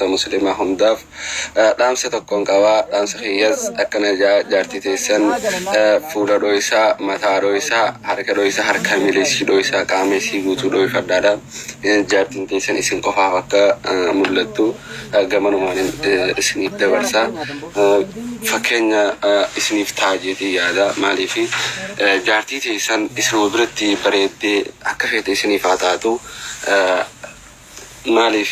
Ummata muslimaa hundaaf dhaamsa tokkoon qaba. Dhaamsa kiyyas akkana jaa jaartii teessan fuula dhoysaa, mataa dhoysaa, harka dhoysaa, harka miila isii dhoysaa, qaama isii guutuu dhoyfadhaadha. Jaartiin teessan isin qofaaf akka mul'attu gamanumaan isiniif dabarsa. Fakkeenya isiniif ta'a jeetiin yaada. Maaliif jaartii teessan isinuma biratti bareeddee akka feete isiniif haa taatu. Maaliif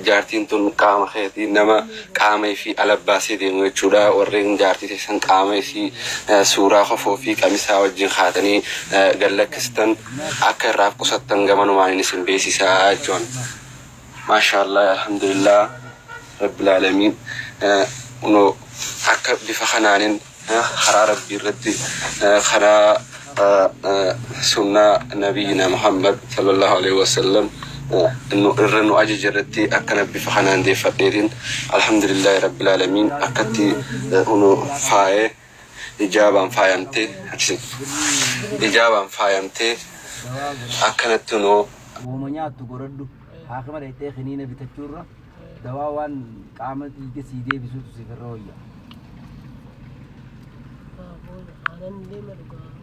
jaartiin tun qaama keeti nama qaama ifii ala baasee deemu jechuudha. Warreen jaartii teessan qaama isii suuraa kofoo fi qamisaa wajjin kaatanii gad lakkistan akka irraa qusattan gamanumaan isin beeksisaa jechuun. Maashaallah alhamdulillah rabbil aalamiin kunoo akka bifa kanaanin karaa rabbii irratti karaa sunnaa nabiyyina Muhammad sallallahu alaihi wasallam nu irra nu ajaje irratti akkana bifa kanaan deeffadheetiin alhamdulillahi rabbil aalamiin akkatti kunoo faayee hijaabaan faayamtee hijaabaan faayamtee akkanatti kunoo Woma nyaattu godhadhu. Haakima dhayxee kiniina bitachuurra dawaa waan qaama dhiiga sii deebisuutu siif irra wayya. Aannan illee ma dhugaa.